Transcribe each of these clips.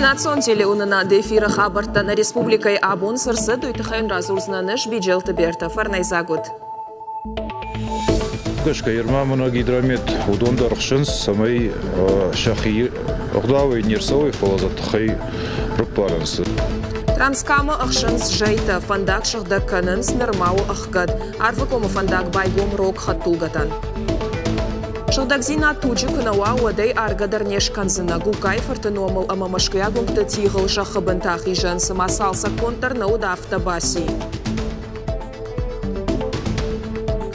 Национ телеуынынады эфиры хабӕрттӕ нӕ республикӕйы абон цы рцыд, уый тыххӕй радзурдзынӕн ӕз Биджелты Бертӕ. Фӕрнӕйдзаг уыд. Гӕсгӕ Ерма ӕмӕ гидромет уыдон дӕр хсынц, цӕмӕй сӕхи ӕгъдауӕй не рцӕуой, фӕлӕ дзы тыххӕй рыппарынц. Транскамы ӕхсынц зӕйтӕ, фӕндаг сыгъдӕг кӕнынц, нырма у ӕхгӕд. Арвыкомы фӕндаг байгом рог хӕдтулгӕтӕн. Сыгъдӕгдзинад туджы куы нӕ уа, уӕд ӕй аргӕ дӕр не скӕндзынӕ. Гугкайы-фырты номыл ӕмӕ мӕскуыйаг уынгты тигъыл зӕххы бынты ахизӕн цыма цалцӕггонд дӕр нӕ уыд, афтӕ баци.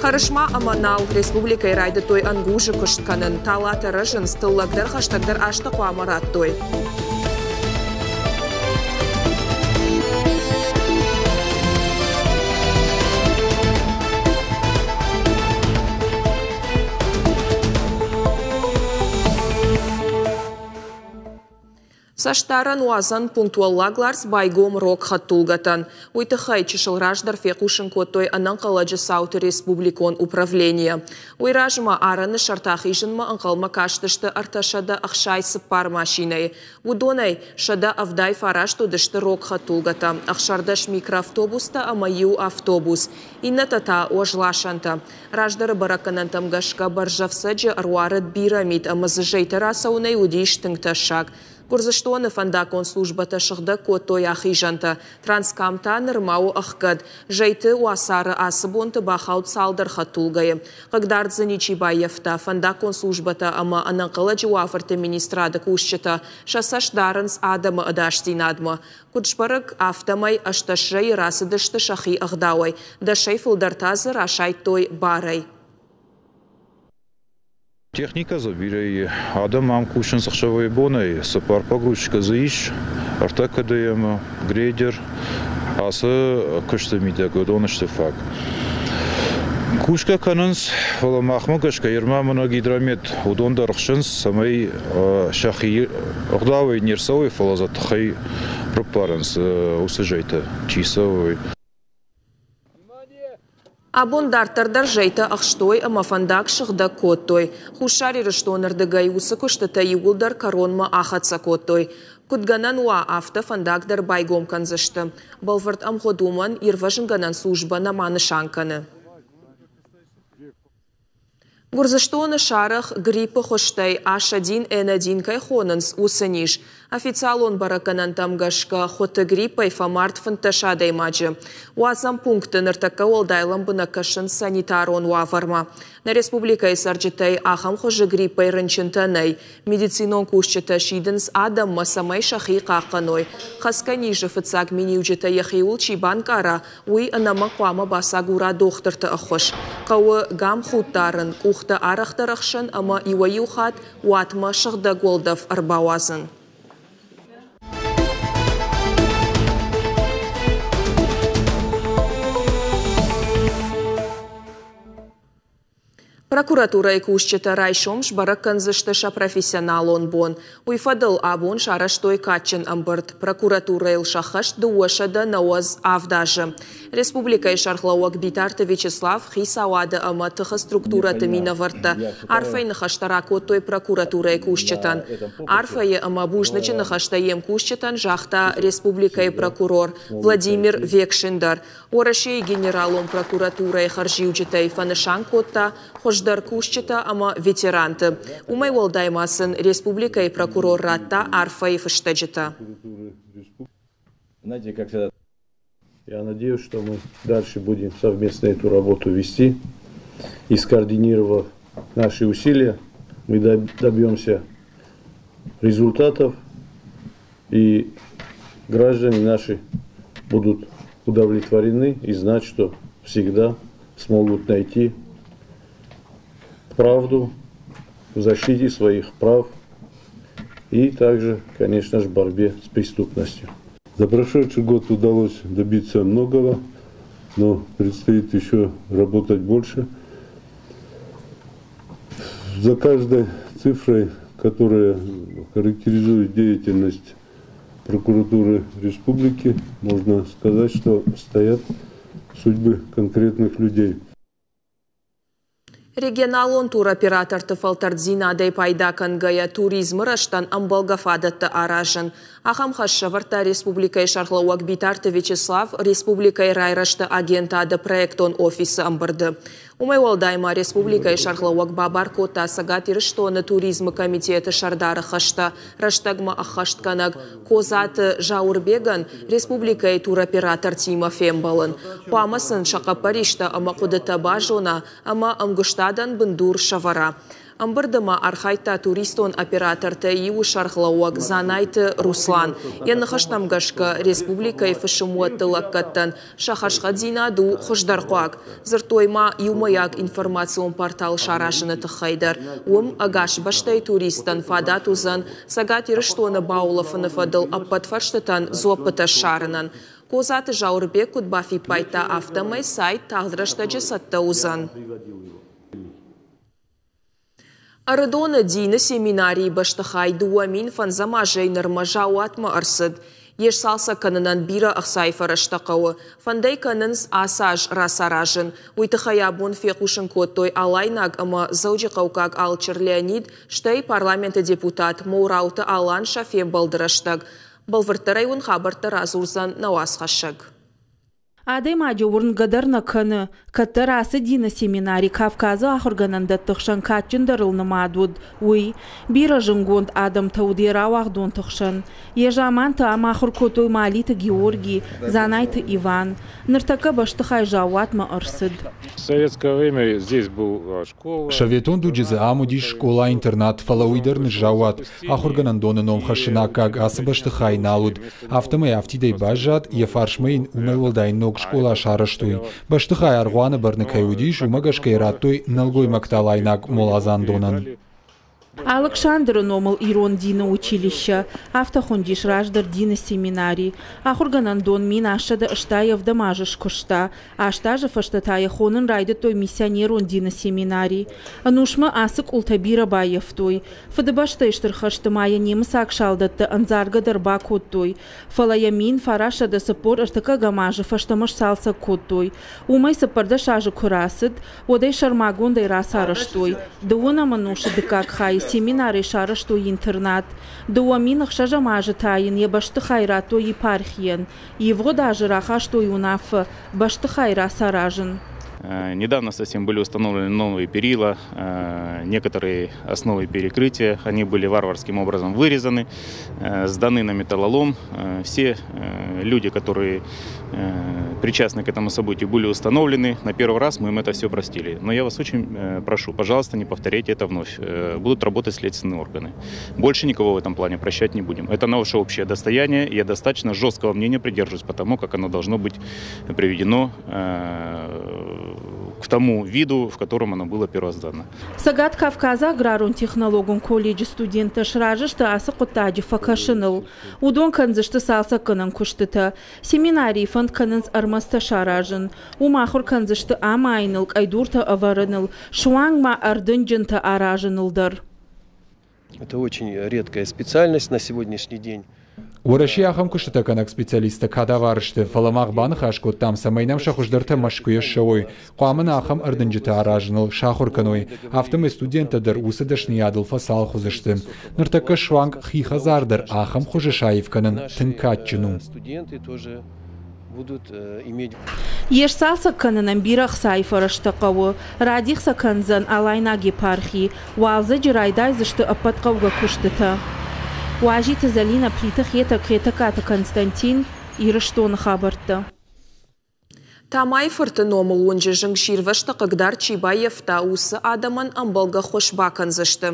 Хӕрысма ӕмӕ нал республикӕйы райдыдтой ӕнгузы куыст кӕнын. Талатӕ рӕзынц, тыллӕгдӕр хӕстӕгдӕр азты хъуамӕ радтой. Цӕстдарӕн уадзӕн пункт Уӕллаг Ларс байгом рог хӕдтулгӕтӕн. Уый тыххӕй чысыл раздӕр фехъусын кодтой ӕнӕнхъӕлӕджы цауты республикон управленийӕ. Уый размӕ арӕны сӕрты ахизынмӕ ӕнхъӕлмӕ кастысты 364 машинӕйы. Уыдонӕй 179 уыдысты рог хӕдтулгӕтӕ, 16 микроавтобустӕ ӕмӕ иу автобус. Иннӕтӕ та уӕзласӕнтӕ. Раздӕры бӕрӕггӕнӕнтӕм гӕсгӕ Бӕрзӕфцӕджы ӕруарыд бирӕ мит ӕмӕ дзы зӕйтӕ рацӕуынӕй уыдис тынг тӕссаг. Гуырдзыстоны фӕндаггон службӕтӕ сыгъдӕг кодтой ахизӕнтӕ. Транскам та нырма у ӕхгӕд. Зӕйты уацары ацы бонты бахауд цалдӕр хӕдтулгӕйы. Хъыгдард дзы ничи баййӕфта. Фӕндаггон службӕтӕ ӕмӕ ӕнӕнхъӕлӕджы уавӕрты министрады кусджытӕ сӕ цӕст дарынц адӕмы ӕдасдзинадмӕ. Куыд сбӕрӕг, афтӕмӕй 18 зӕйы рацыдысты сӕхи ӕгъдауӕй, дӕсӕй фылдӕр та дзы расайдтой барӕй. Техникӕ дзы бирӕ и. Адӕм ам кусынц ӕхсӕвӕй-бонӕй. Цыппар погрузчикы дзы ис, ӕртӕ КДМ-ы, грейдер. Ацы куысты мидӕг уыдон сты фаг. Кусгӕ кӕнынц, фӕлӕ махмӕ гӕсгӕ Ерма ӕмӕ гидромет уыдон дӕр хсынц, цӕмӕй сӕхи ӕгъдауӕй не рцӕуой, фӕлӕ дзы тыххӕй рыппарынц уыцы зӕйтӕ, чи цӕуой. Абон дарддӕр дӕр зӕйтӕ ӕхстой ӕмӕ фӕндаг сыгъдӕг кодтой. Хуссар Ирыстоны рдыгӕй уыцы куыстытӕ иууылдӕр кӕронмӕ ахӕццӕ кодтой. Куыд гӕнӕн уа, афтӕ фӕндаг дӕр байгом кӕндзысты. Бӕлвырд ӕмгъуыд уымӕн ирвӕзынгӕнӕн службӕ нӕма нысан кӕны. Гуырдзыстоны сарӕх гриппы хуызтӕй асадин ӕнӕдин кӕй хонынц, уыцы низ. Официалон бӕрӕггӕнӕнтӕм гӕсгӕ, хуыты гриппӕй фӕмард 15 адӕймаджы. Уадзӕн пункты ныртӕккӕ уӕлдай лӕмбынӕг кӕсынц санитарон уавӕрмӕ. Нӕ республикӕйы цӕрджытӕй ахӕм хуызы гриппӕй рынчынтӕ нӕй. Медицинон кусджытӕ сидынц адӕммӕ, цӕмӕй сӕхи хъахъхъӕной. Хӕцгӕ низы фыццаг миниуджытӕ йӕхиуыл чи банкъара, уый ӕнӕмӕнг хъуамӕ бацагура дохтырты ӕххуыс. Хъӕуы гамхуд дарын, къухтӕ арӕхдӕр ӕхсын ӕмӕ иуӕй-иу хатт уатмӕ сыгъдӕг уӕлдӕф ӕрбауадзын. Прокуратурӕйы кусджытӕ райсом сбӕрӕг кӕндзысты сӕ профессионалон бон. Уый фӕдыл абон сарӕзтой кадджын ӕмбырд. Прокуратурӕйыл сӕххӕст 297 азы. Республикӕйы сӕргълӕууӕг Битарты Вячеслав, хицауады ӕмӕ тыхы структурӕты минӕвӕрттӕ арфӕйы ныхӕстӕ ракодтой прокуратурӕйы кусджытӕн. Арфӕйы ӕмӕ бузныджы ныхӕстӕ йе мкусджытӕн загъта республикӕйы прокурор Владимир Векшин дӕр. Уӕрӕсейы Генералон прокуратурӕйы хӕрзиуджытӕй фӕнысан кодта хуыздӕр кусджытӕ ӕмӕ ветеранты. Уымӕй уӕлдай ма сын республикӕйы прокурор радта арфӕйы фыстӕджытӕ. Я надеюсь, что мы дальше будем совместно эту работу вести и скоординировав наши усилия, мы добьемся результатов и граждане наши будут удовлетворены и знать, что всегда смогут найти правду в защите своих прав и также, конечно же, в борьбе с преступностью. За прошедший год удалось добиться многого, но предстоит еще работать больше. За каждой цифрой, которая характеризует деятельность прокуратуры республики, можно сказать, что стоят судьбы конкретных людей. Регионалон туроператорты фӕлтӕрддзинадӕй пайда кӕнгӕйӕ, туризмы рӕзтӕн ӕмбӕлгӕ фадӕттӕ аразын. Ахӕм хӕс сӕвӕрдта республикӕйы сӕргълӕууӕг Битарты Вячеслав республикӕйы райрӕзты агентады проектон офисы ӕмбырды. Уымӕй уӕлдай ма республикӕйы сӕргълӕууӕг бабар кодта Цӕгат Ирыстоны туризмы комитеты сӕрдары хӕстӕ рӕстӕгмӕ ӕххӕстгӕнӕг Козаты Зауырбегӕн республикӕйы туроператортимӕ фембӕлын. Хъуамӕ сын сӕ хъӕппӕристӕ ӕмӕ хъуыдытӕ базона ӕмӕ ӕмгуыстадӕн бындур сӕвӕра. Ӕмбырды ма архайдта туристон оператортӕй иуы сӕргълӕууӕг Дзанайты Руслан. Йӕ ныхӕстӕм гӕсгӕ, республикӕйы фысымуӕтты лӕггӕдтӕн сӕ хӕрзхъӕддзинад у хуыздӕрхъуаг. Дзырдтой ма иумӕйаг информацион портал саразыны тыххӕй дӕр. Уым ӕгас бӕстӕйы туристтӕн фадат уыдзӕн Цӕгат Ирыстоны баулӕфыны фӕдыл ӕппӕт фӕрстытӕн дзуӕппытӕ ссарынӕн. Козаты Зауырбег куыд бафиппайдта, афтӕмӕй сайт тагъд рӕстӕджы цӕттӕ уыдзӕн. Ӕрыдоны дины семинарийы бӕстыхай 2005 азӕй нырмӕ заууатмӕ ӕрцыд. Йе сцалцӕг кӕнынӕн бирӕ ӕхцайы фӕрӕзтӕ хъӕуы. Фӕнд ӕй кӕнынц ацы аз рацаразын. Уый тыххӕй абон фехъусын кодтой Алайнаг ӕмӕ Дзӕуджыхъӕуккаг алчыр Леонид, стӕй парламенты депутат Моурауты Алан сӕ фембӕлды рӕстӕг. Бӕлвырддӕрӕй уын хабӕрттӕ радзурдзӕн нӕ уацхӕссӕг. Адӕймаджы уырнгӕ дӕр нӕ кӕны, кӕддӕр ацы дины семинари Кавказы ахуыргӕнӕндӕтты хсӕн кадджындӕрыл нымад уыд, уый. Бирӕ зынгонд адӕмтӕ уыд йӕ рауагъдонты хсӕн. Йӕ заманты ам ахуыр кодтой Малиты Георги, Дзанайты Иван. Ныртӕккӕ бӕстыхай заууатмӕ ӕрцыд. Советон дуджы дзы ам уыдис скъола-интернат, фӕлӕ уый дӕр ныззаууат. Ахуыргӕнӕндоны ном хӕссыны аккаг ацы бӕстыхай нал уыд. Афтӕмӕй афтидӕй баззад, йӕ фарсмӕ йын уымӕй уӕлдай ног скъола сарӕзтой. Бӕстыхай аргъуаны бӕрны кӕй уыдис, уымӕ гӕсгӕ йӕ радтой нӕлгоймӕгты алайнаг моладзандонӕн. Алыксандры номыл ирон дины училище, афтӕ хуындис раздӕр дины семинари. Ахуыргӕнӕндон 1787 азы скуыста, Аст азы фӕстӕ та йӕ хонын райдыдтой миссионерон дины семинари. Ӕнусмӕ ацы къултӕ бирӕ баййӕфтой. Фыдыбӕстӕйы Стыр хӕсты ма йӕ немыцаг салдӕттӕ ӕндзаргӕ дӕр бакодтой. Фӕлӕ йӕ 1943 азы фӕстӕмӕ сцалцӕг кодтой. Уымӕй 14 азы куы рацыд, уӕд ӕй сӕрмагондӕй рацарӕзтой. Дыууынӕм ӕнусы дыккаг хайы семинарӕй сарӕзтой интернат. 2006 азы та йын йӕ бӕстыхай радтой епархийӕн. Ивгъуыд азы рахастой уынаффӕ бӕстыхай рацаразын. Недавно совсем были установлены новые перила, некоторые основы перекрытия. Они были варварским образом вырезаны, сданы на металлолом. Все люди, которые причастны к этому событию, были установлены. На первый раз мы им это все простили. Но я вас очень прошу, пожалуйста, не повторяйте это вновь. Будут работать следственные органы. Больше никого в этом плане прощать не будем. Это наше общее достояние. Я достаточно жесткого мнения придерживаюсь по тому, как оно должно быть приведено к тому виду, в котором оно было первозданно. Цӕгат Кавказы аграрон-технологон колледжы студенттӕ сразы сты ацы хъуыддаджы фӕкӕсыныл. Уыдон кӕндзысты цалцӕггӕнӕн куыстытӕ. Семинарийы фӕнд кӕнынц ӕрмӕдзтӕ саразын. Уым ахуыр кӕндзысты амайыныл, къӕйдуртӕ ӕвӕрыныл, суанг ма ӕрдынджынтӕ аразыныл дӕр. Это очень редкая специальность на сегодняшний день. Уӕрӕсе ахӕм куыстытӕ кӕнӕг специалисттӕ кадавар сты, фӕлӕ мах баныхас кодтам, цӕмӕй нӕм сӕ хуыздӕртӕ Мӕскуыйӕ ссӕуой. Хъуамӕ нӕ ахӕм ӕрдынджытӕ аразыныл сахуыр кӕной. Афтӕмӕй студенттӕ дӕр уыцы дӕсныйадыл фӕцалх уыдзысты. Ныртӕккӕ суанг хи хӕдзар дӕр ахӕм хуызы саив кӕнын тынг кадджын у. будут иметь. Йе сцалцӕг кӕнынӕн бирӕ ӕхцайы фӕрӕзтӕ хъӕуы. Радих сӕ кӕндзӕн Алайнаг епархи. Уалдзӕджы райдайдзысты ӕппӕт хъӕугӕ куыстытӕ. Уазиты Зӕлинӕ, Плиты Хетӕг, Хетӕгкаты Константин, Ирыстоны хабӕрттӕ. Тамайы-фырты номыл уынджы зынгсирвӕзты хъыгдард чи баййӕфта, уыцы адӕмӕн ӕмбӕлгӕ ххуыс бакӕндзысты.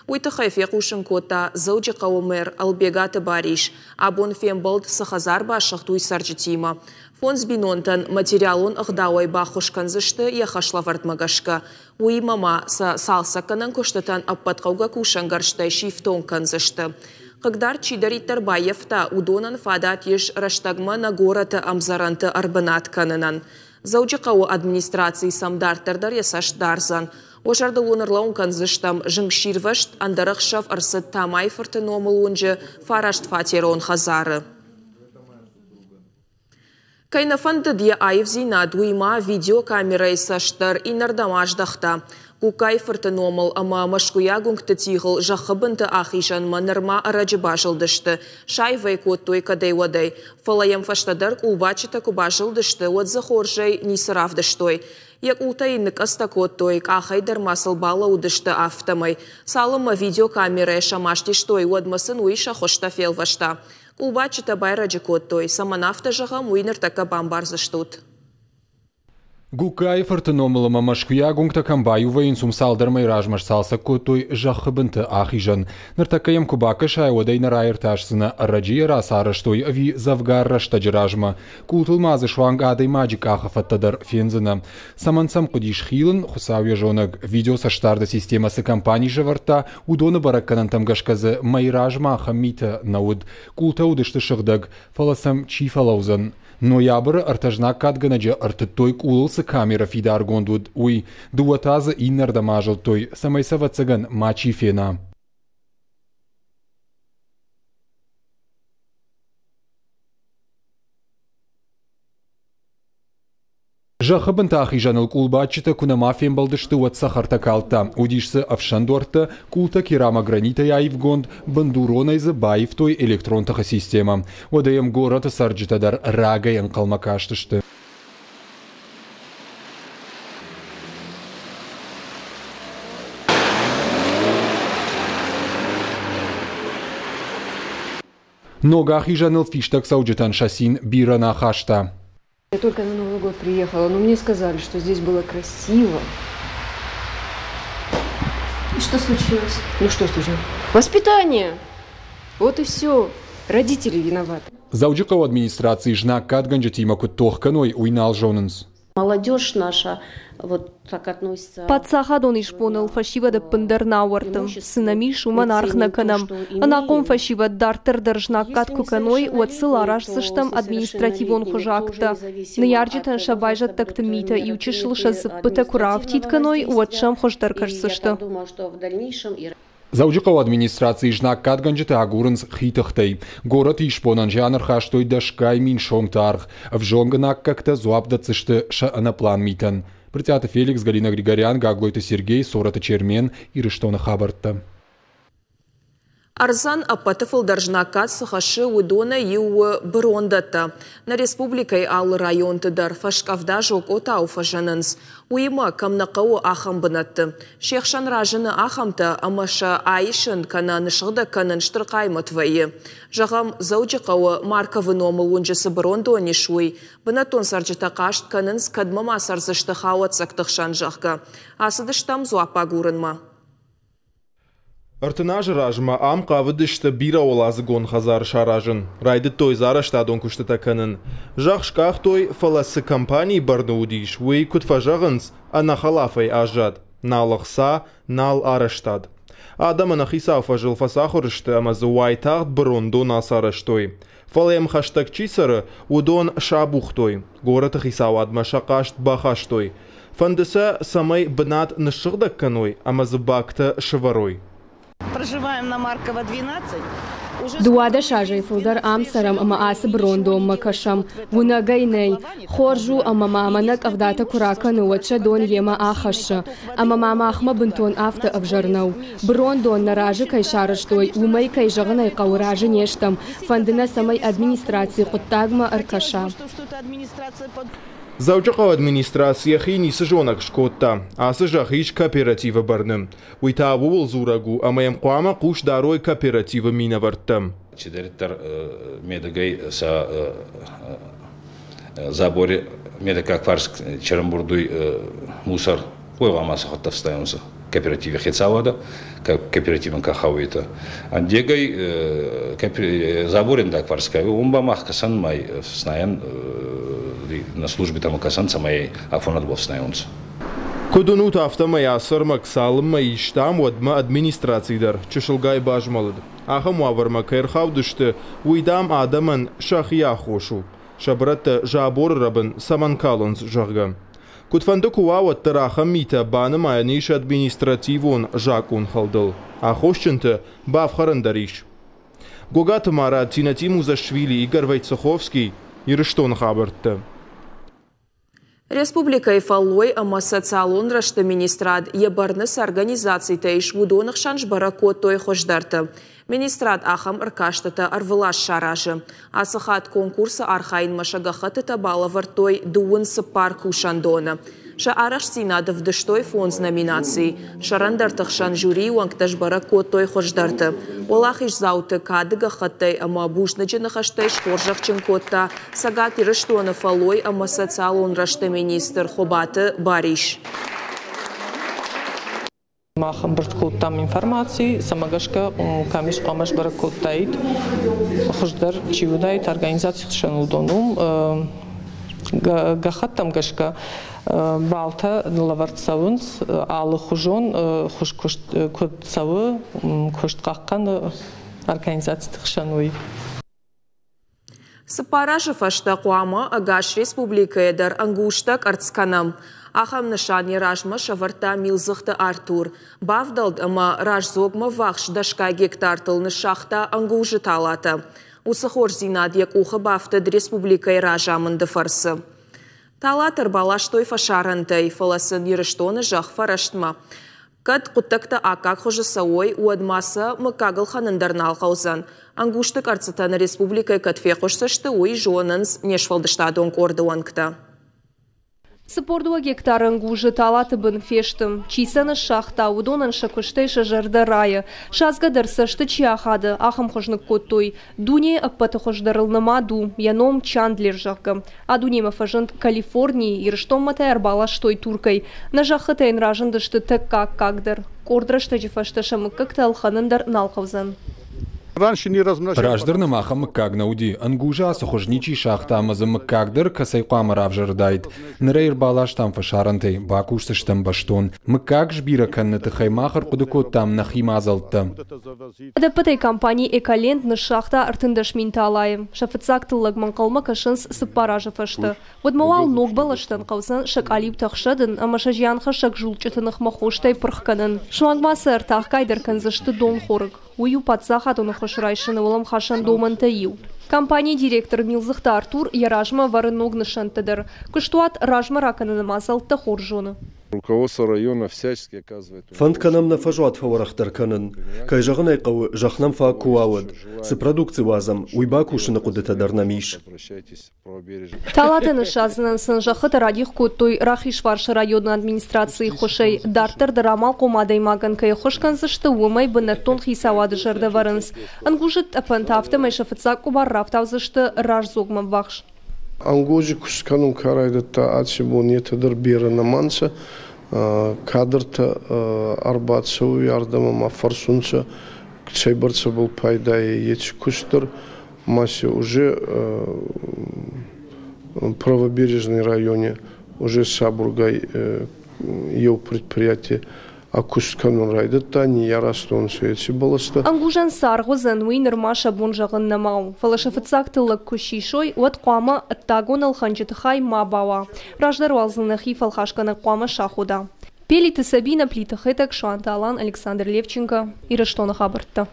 Уый тыххӕй фехъусын кодта Дзӕуджыхъӕуы мэр Ӕлбегаты Барис. Абон фембӕлд, цы хӕдзар басыгъд, уый цӕрджытимӕ. Фондз бинонтӕн материалон ӕгъдауӕй баххуыс кӕндзысты йӕ хӕслӕвӕрдмӕ гӕсгӕ. Уыимӕ ма сӕ цалцӕггӕнӕн куыстытӕн ӕппӕт хъӕугӕ кусӕнгӕрзтӕй сифтонг кӕндзысты. Хъыгдард чидӕриддӕр баййӕфта, уыдонӕн фадат ис рӕстӕгмӕ нӕ горӕты ӕмдзӕрӕнты ӕрбынат кӕнынӕн. Дзӕуджыхъӕуы администраци сӕм дарддӕр дӕр йӕ цӕст дардзӕн. Уӕ зӕрдыл уын ӕрлӕууын кӕндзыстӕм, зынгсирвӕзт ӕндӕрӕхсӕв ӕрцыд Тамайы-фырты номыл уынджы фарастфатерон хӕдзары. Кӕй нӕ фӕндыд йӕ аивдзинад, уый ма видеокамерӕйы цӕст дӕр иннӕрдӕм аздӕхта. Гугкайы-фырты номыл ӕмӕ Мӕскуыйаг уынгты тигъыл зӕххы бынты ахизӕнмӕ нырма ӕрӕджы базылдысты, саив ӕй кодтой кӕдӕй-уӕдӕй. Фӕлӕ йӕм фӕстӕдӕр къулбадджытӕ куы базылдысты, уӕд дзы хорзӕй ницы равдыстой. Йӕ къултӕ йын ныкъӕдзтӕ кодтой, къахӕй дӕр ма сыл балӕууыдысты, афтӕмӕй. Цалынмӕ видеокамерӕйӕ сӕ маст истой, уӕдмӕ сын уый сӕ хуызтӕ фелвӕста. Къулбадджытӕ байрӕджы кодтой, цӕмӕн афтӕ зӕгъӕм, уый ныртӕккӕ бамбардзыстут. Гугкайы фырты номыл ӕмӕ мӕскуыйаг уынгтӕ кӕм баиу вӕййынц, уым цалдӕр мӕйы размӕ сцалцӕг кодтой зӕххы бынты ахизӕн. Ныртӕккӕ йӕм куы бакӕсай, уӕд ӕй нӕ раиртасдзынӕ, ӕрӕджы йӕ рацарӕзтой ӕви дзӕвгар рӕстӕджы размӕ. Къултыл ма дзы суанг адӕймаджы къахы фӕдтӕ дӕр фендзынӕ. Цӕмӕн сӕм хъуыдис хилын, Хуыцау йӕ зонӕг. Видеоцӕстдарды системӕ цы компани сӕвӕрдта, уыдоны бӕрӕггӕнӕнтӕм гӕсгӕ дзы мӕй размӕ ахӕм митӕ нӕ уыд. Къултӕ уыдысты сыгъдӕг, фӕлӕ сӕм чи фӕлӕудзӕн? Ноябры ӕртӕ знаггадгӕнӕджы ӕртыдтой къулыл цы камерӕ фидаргонд уыд, уый. Дыууӕ та дзы иннӕрдӕм азылдтой, цӕмӕй сӕ ӕвӕццӕгӕн мачи фена. Зӕххы бынты ахизӕныл къулбадджытӕ куы нӕма фембӕлдысты, уӕд цӕхӕртӕ калдта. Уыдис дзы ӕфсӕндуӕрттӕ, къултӕ керамогранитӕй аивгонд, бындуронӕй дзы баивтой электрон тыхы системӕ. Уӕдӕ йӕм горӕты цӕрджытӕ дӕр рагӕй ӕнхъӕлмӕ кастысты. Ног ахизӕныл фистӕгцӕуджытӕн сӕ цин бирӕ нӕ хаста. Я только на Новый год приехала, но мне сказали, что здесь было красиво. И что случилось? Ну что случилось? Воспитание! Вот и все. Родители виноваты. Дзӕуджыхъӕуы администрацийы знаггадгӕнджытимӕ куыд тох кӕной, уый нал зонынц. Молодежь наша вот так относится. Паддзахадон исбоныл фӕсивӕд ӕппындӕр нӕ ауӕрды. Цы нӕм ис, уымӕн аргъ нӕ кӕнӕм. Ӕнахъом фӕсивӕд дарддӕр дӕр знаггад куы кӕной, уӕд сыл араздзыстӕм административон хуызы акттӕ. Ныййарджытӕн сӕ байзӕддӕгты митӕ иучысыл сӕ дзыппытӕ куы раафтид кӕной, уӕд сӕм хуыздӕр кӕсдзысты. Дзӕуджыхъӕуы администрацийы знаггадгӕнджытӕ агурынц хи тыхтӕй. Горӕты исбонӕн зиан ӕрхастой дӕсгай мин сомты аргъ. Ӕвзонг ӕнаккӕгтӕ дзуапп дӕтдзысты сӕ ӕнӕпълан митӕн. Брытъиаты Феликс, Галина Григорян, Гаглойты Сергей, Сороты Чермен, Ирыстоны хабӕрттӕ. Ӕрдзӕн ӕппӕты фылдӕр знаггад цы хӕссы, уыдонӕй иу у бырондӕттӕ. Нӕ республикӕйы алы районты дӕр фӕскъӕвда зокъотау фӕзынынц. Уыимӕ, кӕм нӕ хъӕуы, ахӕм бынӕтты. Се хсӕн разыны ахӕмтӕ, ӕмӕ сӕ айсын кӕнӕ ныссыгъдӕг кӕнын стыр хъаймӕт вӕййы. Зӕгъӕм, Дзӕуджыхъӕуы Марковы номыл уынджы цы бырондон ис, уый. Бынӕттон цӕрджытӕ хъаст кӕнынц, кӕдмӕ ма цӕрдзысты хауӕццӕгты хсӕн, зӕгъгӕ. Ацыдыстӕм дзуапп агурынмӕ. 30 азы размӕ ам хъавыдысты бирӕуӕладзыгон хӕдзар саразын. Райдыдтой дзы арӕзтадон куыстытӕ кӕнын. Зӕхх скъахтой, фӕлӕ цы компанийы бӕрны уыдис, уый, куыд фӕзӕгъынц, ӕнӕхӕлафӕй аззад. Нал ӕхца, нал арӕзтад. Адӕм ӕнӕхицау фӕзыл фӕцахуыр сты ӕмӕ дзы уайтагъд бырондон ацарӕзтой. Фӕлӕ йӕм хӕстӕг чи цӕры, уыдон сабухтой. Горӕты хицауадмӕ сӕ хъаст бахастой. Фӕнды сӕ, цӕмӕй бынат ныссыгъдӕг кӕной ӕмӕ дзы бактӕ сывӕрой. Проживаем на Маркова 12. 12 азӕй фылдӕр ам цӕрӕм ӕмӕ ацы бырондонмӕ кӕсӕм. Уынӕгӕй нӕй. Хорз у, ӕмӕ ма мӕнӕ къӕвдатӕ куы ракӕны, уӕд сӕ дон йемӕ ахӕссы. Ӕмӕ ма махмӕ бынтон афтӕ ӕвзӕр нӕу. Бырондон нӕ разы кӕй сарӕзтой, уымӕй, кӕй зӕгъын ӕй хъӕуы, разы не стӕм. Фӕнды нӕ, цӕмӕй администраци хъуыддагмӕ ӕркӕса. Дзӕуджыхъӕуы администраци йӕхи ницы зонӕг скодта. Ацы зӕхх ис кооперативы бӕрны. Уый та ууыл дзурӕг у, ӕмӕ йӕм хъуамӕ хъус дарой кооперативы минӕвӕрттӕ. Чидӕриддӕр медӕгӕй сӕ забори медӕггаг фарс черембурдуй мусор, уой гъӕуама сӕ хуӕдтӕфстайонцӕ кооперативи хецауадӕ, кооперативӕн ка хауетӕ. Ӕндегӕй забори ӕндаг фарс ка уым ба мах кӕсӕн май фснайӕн на службе там кӕсӕн, цӕмӕй афонадбӕл фснайонцӕ. Куыд уынут, афтӕмӕй ацы ӕрмӕг цалынмӕ истам, уӕдмӕ администраци дӕр чысылгай базмӕлыд. Ахӕм уавӕрмӕ кӕй ӕрхаудысты, уый, дам, адӕмӕн сӕхи аххос у. Сӕ бырӕттӕ заборы рӕбын цӕмӕн калынц, зӕгъгӕ. Куыдфӕнды куы уа, уӕддӕр ахӕм митӕ банымайӕн ис административон закъонхӕлдыл. Аххосджынты бафхӕрӕн дӕр ис. Гогаты Марат, Тинатин Музашвили, Игорь Войцеховский, Ирыстоны хабӕрттӕ. Республикӕйы фӕллой ӕмӕ социалон рӕзты министрад йӕ бӕрны цы организацитӕ ис, уыдоны хсӕн сбӕрӕг кодтой хуыздӕрты. Министрад ахӕм ӕркастытӕ ӕрвылаз саразы. Ацы хатт конкурсы архайынмӕ сӕ гӕххӕттытӕ балӕвӕрдтой 34 кусӕндоны. Сӕ арӕхстдзинад ӕвдыстой фондз номинацийы. Сӕрӕндӕрты хсӕн жюрийы уӕнгтӕ сбӕрӕг кодтой хуыздӕрты. Уӕлахиздзауты кады гӕххӕттӕй ӕмӕ бузныджы ныхӕстӕй схорзӕхджын кодта Цӕгат Ирыстоны фӕллой ӕмӕ социалон рӕзты министр Хуыбаты Барис. Мах ӕмбырд кодтам информаци, цӕмӕ гӕсгӕ къамис хъуамӕ сбӕрӕг кодтаид, хуыздӕр чи уыдаид организациты хсӕн, уыдон. Уым гӕххӕттӕм гӕсгӕ балтӕ лӕвӕрд цӕуынц алыхуызон хуыз куыст куыд цӕуы, куыст хъахъхъӕны организациты хсӕн, уый. Цыппар азы фӕстӕ хъуамӕ ӕгас республикӕйы дӕр ӕнгузтӕ къӕрцц кӕнӕм. Ахӕм нысан йӕ размӕ сӕвӕрдта Милдзыхты Артур. Бавдӕлд ӕмӕ Раздзогмӕ ввахс дӕсгай гектартыл ныссагъта ӕнгузы талатӕ. Уыцы хорздзинад йӕ къухы бафтыд республикӕйы разамынды фӕрцы. Талатӕ ӕрбаластой фӕсарӕнтӕй, фӕлӕ сын Ирыстоны зӕхх фӕрӕстмӕ. Кӕд хъуыддӕгтӕ аккаг хуызы цӕуой, уӕд ма сӕ мыггаг ӕлхӕнын дӕр нал хъӕудзӕн. Ӕнгузты къӕрццытӕ нӕ республикӕйы кӕд фехъуысдзысты, уый зонынц не сфӕлдыстадон къорды уӕнгтӕ. 42 гектары ӕнгузы талаты бын фесты. Чи сӕ ныссагъта, уыдонӕн сӕ куыстӕй сӕ зӕрдӕ райы. Садзгӕ дӕр цӕсты чи ахады, ахӕм хуыз ныккодтой. Дунейы ӕппӕты хуыздӕрыл нымад у, йӕ ном Чандлер, зӕгъгӕ. А дунемӕ фӕзынд Калифорнийы, Ирыстонмӕ та ӕрбаластой Туркӕй. Нӕ зӕххытӕ йын разындысты тӕккӕ аккагдӕр. Къорд рӕстӕджы фӕстӕ сӕ мыггӕгтӕ ӕлхӕнын дӕр нал хъӕудзӕн. Раздӕр нӕм ахӕм мыггаг нӕ уыди. Ӕнгузы ацы хуыз ничи сагъта ӕмӕ дзы мыггаг дӕр кӕцӕй хъуамӕ равзӕрдаид. Ныр ӕй ӕрбаластам фӕсарӕнтӕй, бакусдзыстӕм бӕстон. Мыггаг сбирӕ кӕныны тыххӕй мах ӕрхъуыды кодтам нӕхи мадзӕлттӕ. Ӕдӕппӕтӕй компани «Эколенд» ныссагъта 13 000 талайы. Сӕ фыццаг тыллӕгмӕ ӕнхъӕлмӕ кӕсынц цыппар азы фӕстӕ. Уӕдмӕ уал ног бӕлӕстӕн хъӕудзӕн сӕ къалиутӕ хсӕдын ӕмӕ сӕ зианхӕссӕг зулчъыты ныхмӕ хостӕй пырх кӕнын. Суанг ма сӕ ӕртахгай дӕр кӕндзысты донхорыг. Уый у паддзахадон ӕххуыс райсыны уӕлӕмхасӕн домӕнтӕй иу. Компанийы директор Милдзыхты Артур йӕ размӕ ӕвӕры ног нысӕнттӕ дӕр. Куыстуат размӕ ракӕныны мадзӕлттӕ хорз зоны. Руководство района всячески оказывает. Фӕнд кӕнӕм нӕ фӕзуат фӕуӕрӕхдӕр кӕнын. Кӕй зӕгъын ӕй хъӕуы, зӕхх нӕм фаг куы уа, уӕд. Цы продукци уадзӕм, уый бакусыны хъуыдытӕ дӕр нӕм ис. Талатӕ ныссадзынӕн сын зӕххытӕ радих кодтой Рахизфарсы районы администрацийы ххуысӕй. Дарддӕр дӕр амалхъом адӕймагӕн кӕй ӕххуыс кӕндзысты, уымӕй бынӕттон хицауады зӕрдӕ вӕрынц. Ӕнгузы тъӕпӕнтӕ афтӕмӕй сӕ фыццаг къуыбар рафтаудзысты Раздзогмӕ ввахс. Ӕнгози куст кӕнун ка райдӕдта, аци бон етӕ дӕр берӕ нӕма нцӕ. Кадртӕ ӕрбацӕуй ардӕмӕ ма фӕрсунцӕ, цӕйбӕрцӕбӕл пайда ӕй еци куст дӕр. Ма си уже Правобережный райони уже сабургай еу предприятие куст кӕнун райдӕдта, ниййаразтонцӕ еци бӕлӕстӕ. Ӕнгузӕн цы аргъ уыдзӕн, уый нырма сӕ бон зӕгъын нӕма у. Фӕлӕ сӕ фыццаг тыллӕг куы сисой, уӕд хъуамӕ ӕддагон ӕлхӕнджыты хай ма бауа. Раздӕр уал дзы нӕхи фӕлхасгӕнӕг хъуамӕ сахода. Пелиты Сабинӕ, Плиты Хетӕг, Суанты Алан, Александр Левченко, Ирыстоны хабӕрттӕ.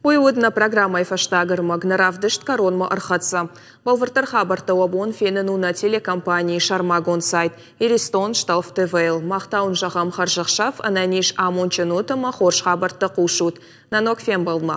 Уый уыд нӕ программӕйы фӕстаг ӕрмӕг. Нӕ равдыст кӕронмӕ ӕрхӕццӕ. Бӕлвырддӕр хабӕрттӕ уӕ бон фенын у нӕ телекомпанийы сӕрмагонд сайт Иристон Шталф ТВ-йыл. Мах та уын зӕгъӕм хӕрзӕхсӕв, ӕнӕниз, амондджын ут ӕмӕ хорз хабӕрттӕ хъусут. Нӕ ног фембӕлдмӕ!